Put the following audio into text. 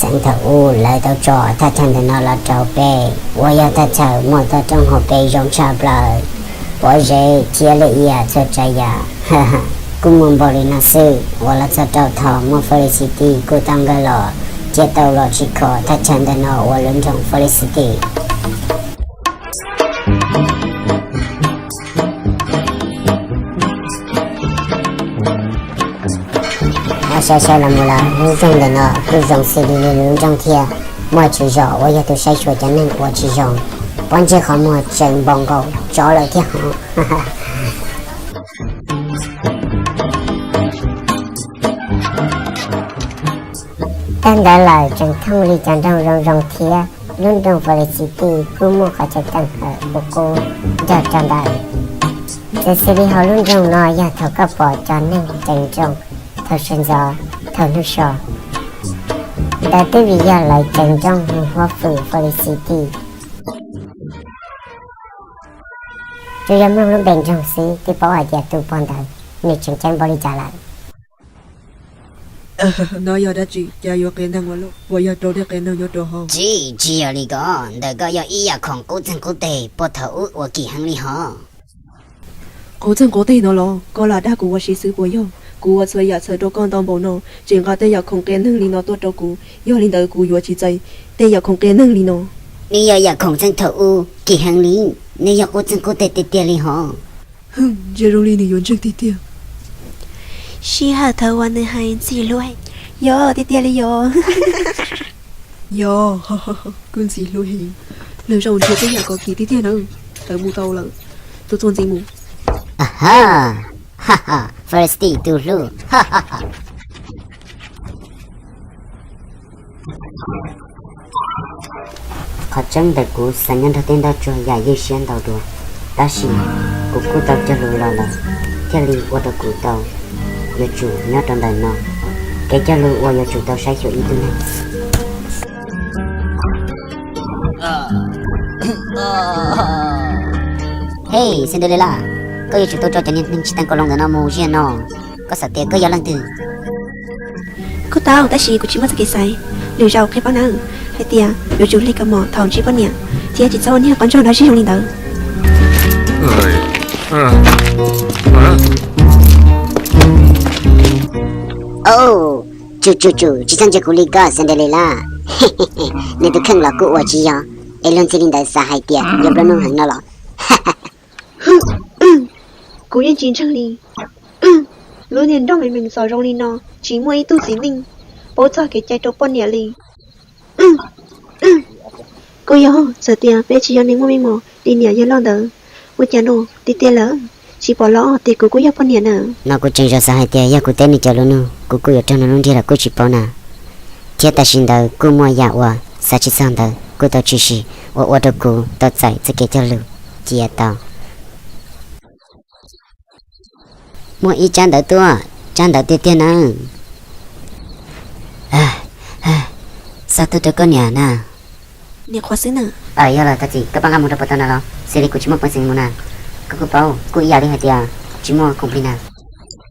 Thaum ub lawv tau tso thaj chaw ntawm no los rau peb, uas yog thaj chaw muaj toj roob hauv peb zoo tshaj plaws, pob zeb thiab lub iab txhua tsav yam. Kuj muaj npaum li no xwb uas los txog rau thaum muaj Felicity kuj tau nkag los, thiab tau los tsim kho thaj chaw ntawm no ua lub nroog Felicity. Saib saib los mus lawm, lub nroog ntawm no kuj zoo xws li lwm lub nroog thiab. Muaj tswv zos uas yog tus saib xyuas cov neeg uas tsis zoo, pob ntseg qhov muag tseem npau nkaus tsov lawm thiab hos. Tag ntawd lawm tseem thooj li cov nroog zoo zoo thiab. Lub nroog Felicity kuj muaj qhov chaw teem hawm qub qub nrog rau ntawd. Txawm xws li hauv lub nroog no yog thaum koj pom cov neeg ceev nrooj thaum sawv ntxov thaum hnub so, ntawd twb vim yog lawv ceev nrooj mus huab fwm Felicity. Tsuas yog mloog lub npe nroog xwb twb paub hais tias tus pog ntawd nws tseem ceeb npaum li cas lawm. No yog dab tsi? Cas yuav qias neeg ua luaj? Puas yog raug tej qias neeg nyob rau hauv? Tsis, tsis yog li ko. Ntawm ko yog ib yam khoom qub txeeg qub teg puag thaum ub uas kim heev li hos. Qub txeeg qub teg no los? Koj lam dag kuv ua si xwb puas yog? Kuv ua txhua yam txhawm rau koj ntau npaum no, tseem nqa tej yam khoom qias neeg li no tuaj rau kuv. Yog li ntawd kuv yuav tsis txais tej yam khoom qias neeg li no. Nws yog yam khoom txeeg thaum ub kim heev li, nws yog qub txeeg qub teg tiag tiag li hos. Ntsia zoo li nws yuav ntseeg tiag tiag. Sij hawm thaum uas nws hais ntxim hlub heev. Yog tiag tiag li yog. Yog, kuj ntxim hlub heev. Lwm zaus nrhiav tej yam kom kim tiag tiag na. Tawm mus tau lawm, tuaj txog ntxiv mus. Aha, Felicity tus hlub. Qhov tseeb ntawm kuv xav nyob nrog tej nroj tsuag yam ywj siab ntau dua, tab sis kuv kuj tau cog lus los lawm, thiaj li ua rau kuv tau yuav tsum nyob rau ntawm no. Kev cog lus uas yuav tsum tau saib xyuas ib tug neeg. Hej, Cinderella, koj yuav tsum tau tso cov niag neeg tsis teev kaus loos ntawm no mus ziag no. Koj xav tias koj yog leej twg? Kuj tau, tab sis kuv tsis muaj txoj kev xaiv. Lwm zaus qhia paub nawb, hais tias yuav tsum hle kaus mom thaum ntsib poj niam, thiab tsis txhob ua niag qab ntsog dab zig zoo li ntawd. Au, tsum tsum tsum, tsis txhob ntsia kuv li ko Cinderella. Nws tus kheej los kuj ua tsis yog, es luag ntxhi li ntawd xav hais tias yuav nplua nuj heev no los? Kuv yeej tsis ntseeg li. Lub niag nroog meej meem xom zoo li no tsis muaj ib tug txiv neej paub txog kev cai rau poj niam li. Kuj yog, txawm tias peb tsis yog neeg muaj meej mom li niam yawg loj ntawd, ua cas no tiag tiag lawm, tsis pom los tias kuv kuj yog poj niam na. No kuv tseem zov xav hais tias yog kuv teb nws cov lus nug kuv kuj yuav raug nws lub nriag los kuj tsis paub na. Thiab tam sim ntawd kuj muaj yam uas xav tsis txog ntawd kuj tau tshwm sim uas ua rau kuv tau txais txoj kev cog lus cia tau. Muaj ib tsab ntawv tuaj, tsab ntawv tiag tiag na. Xa tuaj rau koj niam na. Niam qhuav xwb na. Yog los thov txim, koj pab nqa mus rau puas tau na los? Xws li kuv tsis muaj peev xwm mus na. Koj kuj paub, kuj ib yam li hais tias tsis muaj khoom plig na.